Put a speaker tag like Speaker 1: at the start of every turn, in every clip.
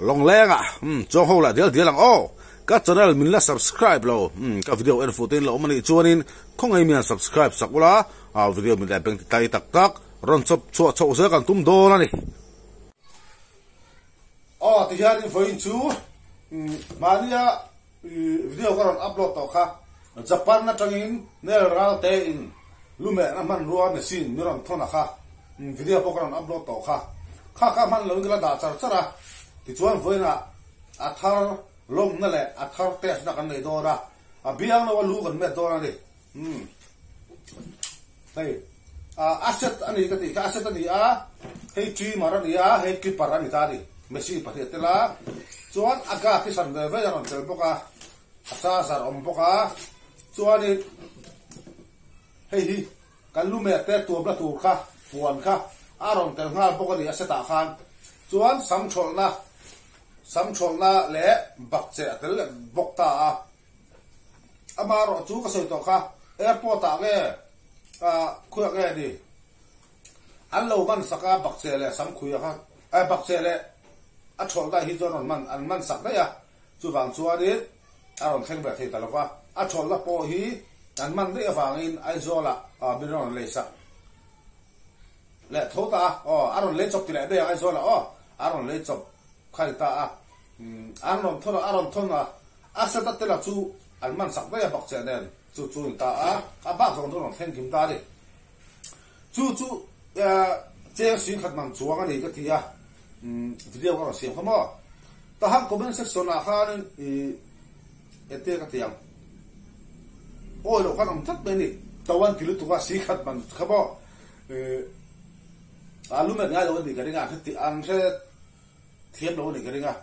Speaker 1: Lawngleng ah umm chuang ho lah dial dial ang aw. Ka channel min la subscribe lo umm ka video en fuh te in la awm anih chuanin khawngaih mian subscribe sak ula ah video min leh beng ti tai tak tak rawn chawp chhuah chhoh zel kan tum dawn a ni. Aw tihianin vawiin chu umm mahnia video ka rawn upload tawh kha Japan atangin Nel ral te in lumehna hmanrua machine min rawn thawn a kha video pawh ka rawn upload tawh kha kha kha hman loin ka la dah char char a tichuan vawiinah a thar lawmna leh a thar test na kan nei dawn a a biang lo a lu kan met dawn a ni umm hei asset a ni ka tih kha asset a ni a hei trimmer a ni a hei clipper a ni ta a ni machine pahnih a tel a chuan a guard hi hran ve ve a rawn tel bawk a a charger a awm bawk a chuanin hei hi kan lu mek te tuamna tur kha puan kha a rawn tel nghal bawk a ni a set ah khan chuan sam thawlhna sam thawlhna leh bakcheh a tel leh bawk ta a. Amaherawh chu ka sawi tawh kha airport ah nge khuiah nge ni an lo man sak a bakcheh leh samkhuia kha eh bakcheh leh a thawlh daih hi chuan rawn man an man sak daih a chuvang chuanin a rawn thleng ve thei ta lova a thawlhna pawh hi an man daih avangin Aizawl ah min rawn lei sak leh tho ta a aw a rawn lei chawp ti leh daih ang Aizawl ah aw a rawn lei chawp kha ni ta a an rawn thawn a a rawn thawn a. A set a tela chu an man sak daih a bak chiah nen chu chu in ta a, a bak zawng chu rawn thleng kim ta a ni. Chu chu cheng sing khat man chuang a ni ka ti a, video ka rawn siam kha maw. Tahan comment section ah khanin i ete ka ti ang. Awi loh khan awm tlat mai a ni. Tawan ti lutuk a sing khat man kha maw. A lumet ngai lo a ni ka ring a, an hre thiam lo a ni ka ring a.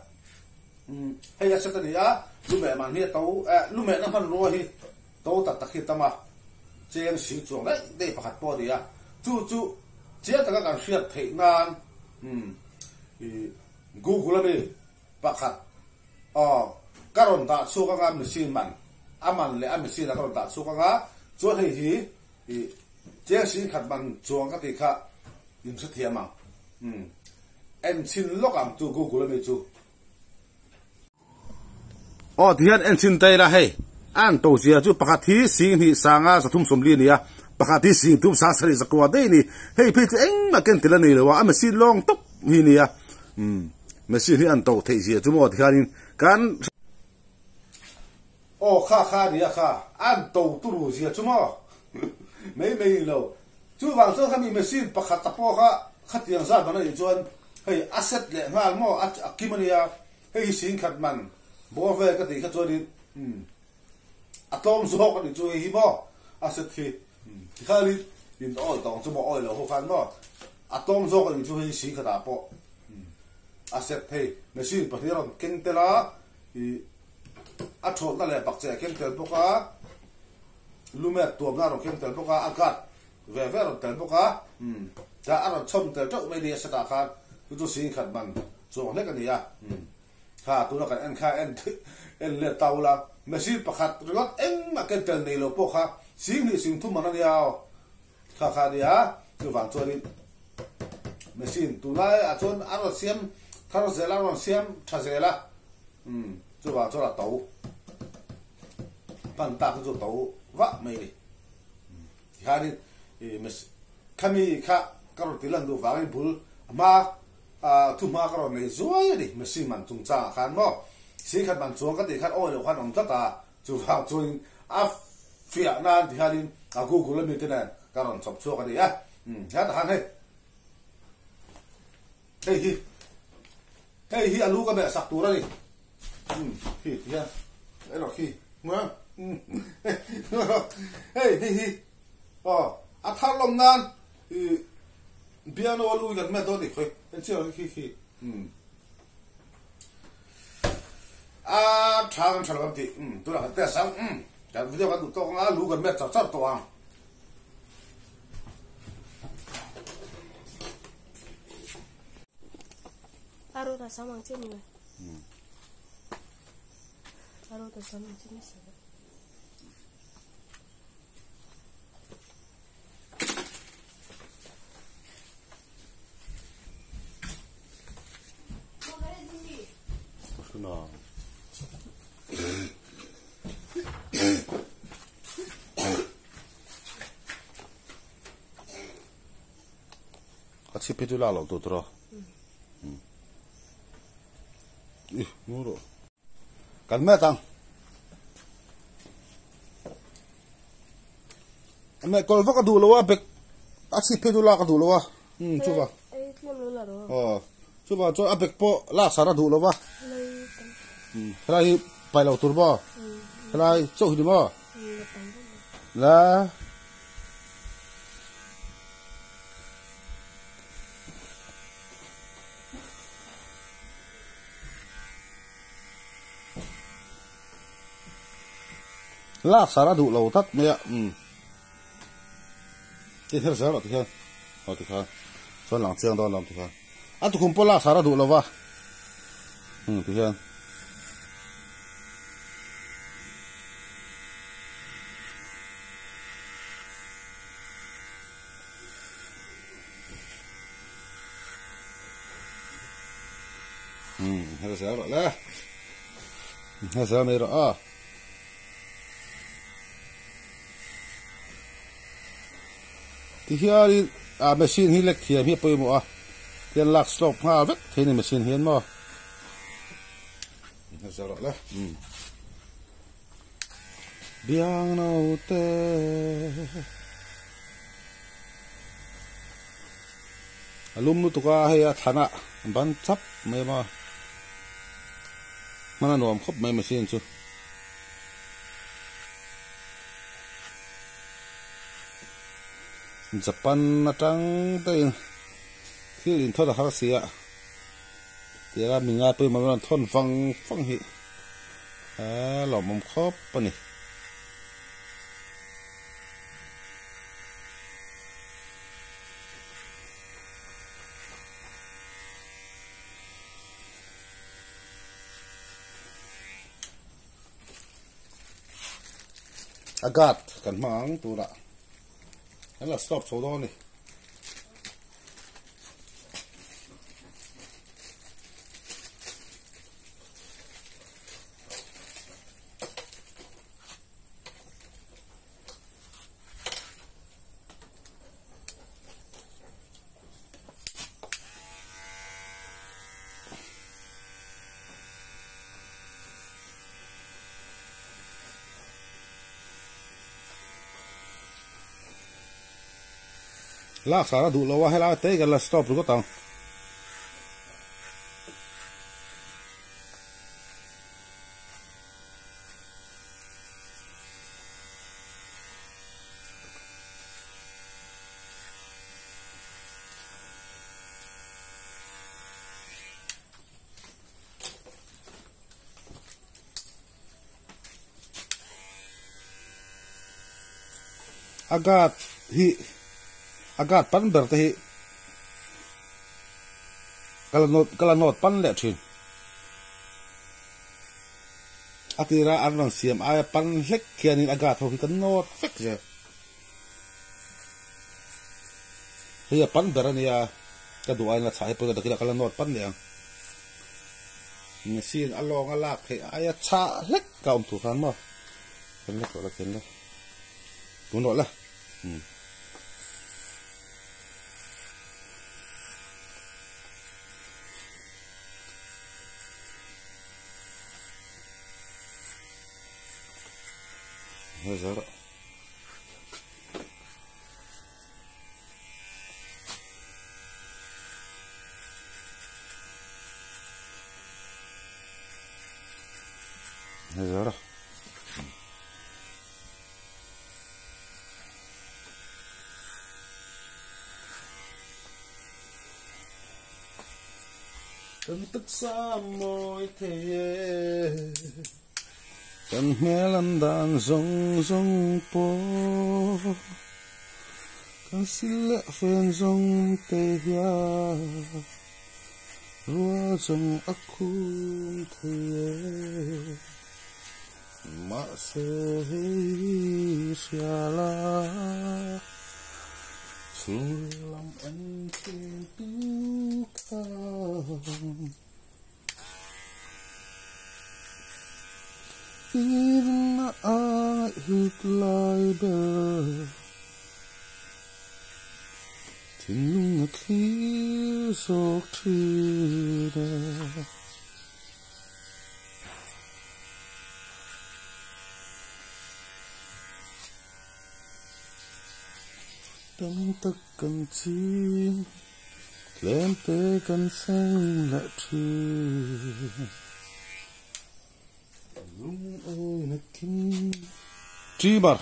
Speaker 1: Hei a set a ni a, lumeh man hi a to eh lumehna hmanrua hi to tak tak hi a tam a, cheng sing chuang daih daih pakhat pawh a ni a, chu chu chiang taka kan hriat theih nan umm ih Google ami pakhat aw ka rawn dah chhuak anga machine man a man leh a machine a ka rawn dah chhuak anga chuan hei hi ih cheng sing khat man chuang ka tih kha in hrethiam ang umm en chhin lawk ang chu Google ami chu. Aw tihian en chhin ta ila hei a an to zia chu pakhat hi sing hnih sanga zathum sawmli a ni a pakhat hi sing tum sang sarih zakua daih a ni hei phei chu engmah ken tel a nei lo a a machine lawng tawp hi a ni a umm machine hi an to theih zia chu maw tihianin kan Aw kha kha a ni a kha an to turu zia chu maw mai mai ni lo chuvang chuan khami machine pakhat ta pawh kha khatiang zat man a nih chuan hei a set leh nghal maw a kim a nia hei hi sing khat man bawr vel ka tih kha chuanin umm a tlawm zawk a nih chu hei hi maw a set hi tikhalin in awi tawng chu maw awi lo ho khan maw a tlawm zawk a nih chu hei hi sing khatah pawh a set hei machine pahnih a rawn keng tel a ih. A thawlhna leh bakcheh a keng tel bawk a, lumet tuamna a rawn keng tel bawk a, a guard ve ve a rawn tel bawk a, umm dah a rawn chhawm tel teuh mai ni a setah khan chu chu sing khat man chuang hlek a ni a, umm kha tuna kan en kha en en let ta ula machine pakhat ringawt engmah ken tel nei lo pawh kha sing hnih sing thum man a nia aw kha kha a nia chuvang chuanin machine tunlai ah chuan a rawn siam thar zel a a rawn siam tha zel a. Umm chuvang chuan a to hman tak chu to vah mai a ni. Tikhanin ih khami kha ka rawn ti lan duh vangin bul hma ah thu hma ka rawn nei zuai a ni machine man chungchang ah khan maw si khat man chuang ka tih khan awi loh khan awm tlat a chuvang chuanin a fiah nan tikhanin a google ami te nen ka rawn chawp chhuak a ni a umm hetah khan hei hei hi. Hei hi a lu ka meh sak tur a ni. Umm khi ti hian erawh khi hei hei hi aw a thar lawm nan i piano a lu hi kan met dawn ni khawi en chiah khi khi umm a tha kan tha lo ang tih umm tunah kan test ang umm kan video kan duh tawk anga lu kan met char char tawh ang.
Speaker 2: Aro ta samang che ni. Aro ta samang che ni sa.
Speaker 1: Nang. A chhip hi chu lak loh tur tawh a. Ih ngu rawh. Kan met ang. Meh kawl vak a duh lo a bag a chhip hi chu lak a duh lo a. Um chuva. Aw chuva chuan a bag pawh lak sar a duh lo va. Um helai hi paih loh tur maw? Helai chauh hi ni maw? La. Lak sar a duh lo tlat mai a umm ti her zel rawh tikhian aw tikhan chuan lang chiang dawn lo tikhan a tukhum pawh lak sar a duh lo va umm tikhian. Umm her zel rawh le her zel mai rawh a. Tihianin ah machine hi lek thiam hi a pawimawh a tihian lak stop nghal vek thei a ni machine hian maw her zel rawh le umm biang naute. A lum lutuk a hei a thlan ah ban chap mai a hman a nuam khawp mai machine chu. Japan atang daihin thil inthawn a har si a tiang a mi ngai pawimawh an rawn thawn vang vang hi a lawmawm khawp a ni. A guard kan hmang ang turah kan la stop chho dawn a ni. Lak sar a duh lo a helai te kan la stop ringawt ang. A guard hi a guard pan ber te hi ka la nawt ka la nawt pan leh thin. A tira an rawn siam aia pan hlek khianin a guard ho hi ka nawt vek zel. Hei a pan ber a nia, ka duh aiin a chhah hi pawh ka la nawt pan leh ang. Machine a lawng a lak theih aia chhah hlek ka awm tur khan maw. Ken la tawh la ken la. Tun rawh la. Umm. Hei zel rawh. Hei zel rawh. Kan taksa mawi thei e. Kan hmel an dan zawng zawng pawh kan sil leh fen zawng te hian rual zawng a khum thei e. Mahse hei hria la chhungril lam en thin tu kha. In a hlut lai ber thinlung a thlir zawk thin e. Tam tak kan ching tlem te kan seng leh thin. Trimmer.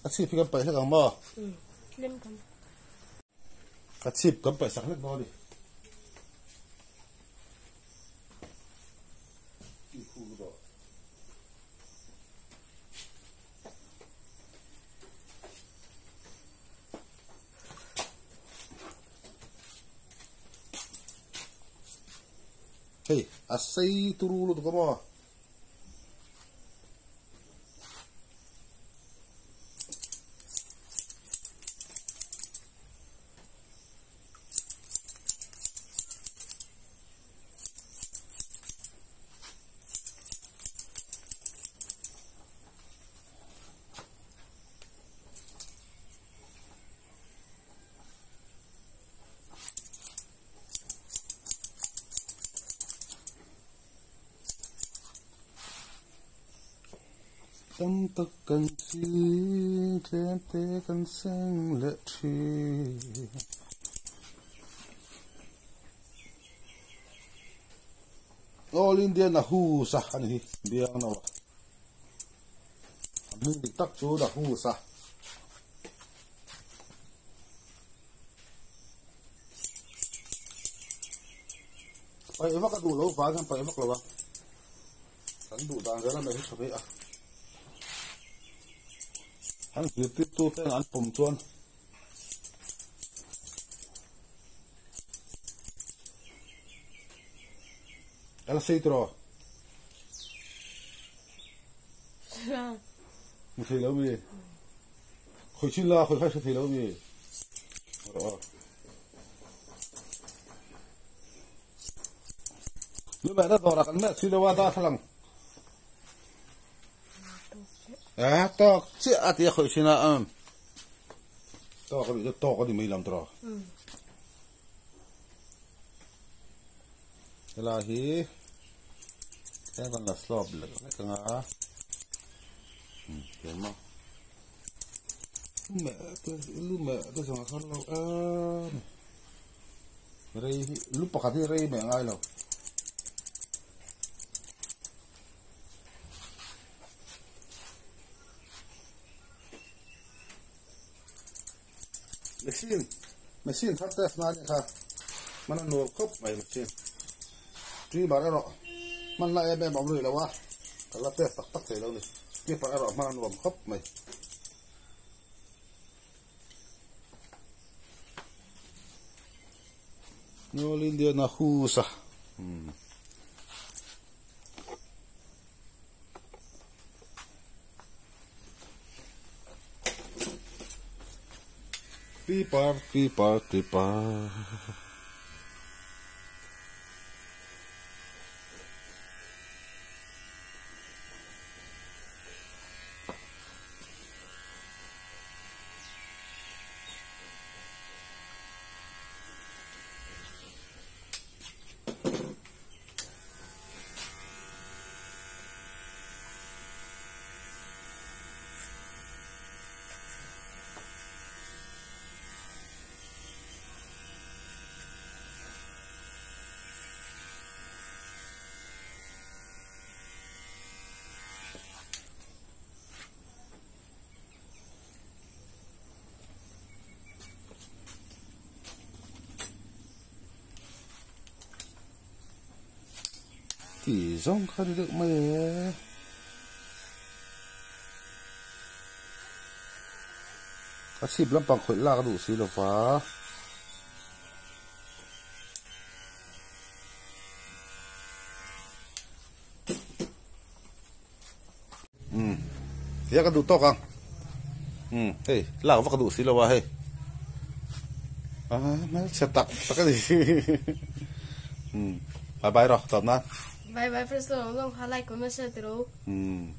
Speaker 1: A chip hi kan paih hlek ang maw?
Speaker 2: Tlem kan.
Speaker 1: A chip kan paih sak hlek dawn a ni. Hei, a sei turu lutuk a maw? Tam tak kan ching tlem te kan seng leh thin. All India Nahusa a ni hi biang no a. A hming dik tak chu Nahusa. Paih vak a duh lo vang hian paih vak lo a. Kan duh dan zel a mai hi tha phei a. An zirtirtu ten an pawm chuan Ala sei tawh. Mu thei lo mi. Khoi chin la khoi khai hre thei lo mi. Lu meh na dawrah kan meh chhui lo a darthlalang. Eh tawk chiah a ti a khawih thin a um. Tawk a nih chu tawk a ni mai lam tawh. Helai hi tlem kan la slope lek lek anga. Tiang maw. Lu meh te lu meh te zawng a kar lo em. Rei hi lu pakhat hi rei meh ngai lo. Machine machine thar test na anih kha hman a nuam khawp mai machine trimmer erawh hman la em em a awm rih lo a ka la test tak tak thei lo a ni skipper erawh hman a nuam khawp mai. All India Nahusa umm. Piper piper piper. Tih zawng kha ni deuh mai e. A chhip lampang khawih lak a duh si lova. Tihian ka duh tawk ang. Umm hei lak vak a duh si lo a hei. A hmelchhe tak tak a ni. Umm bye bye rawh tawp nan.
Speaker 2: Bye bye friends lo long kha like comment share tiro.
Speaker 1: Umm.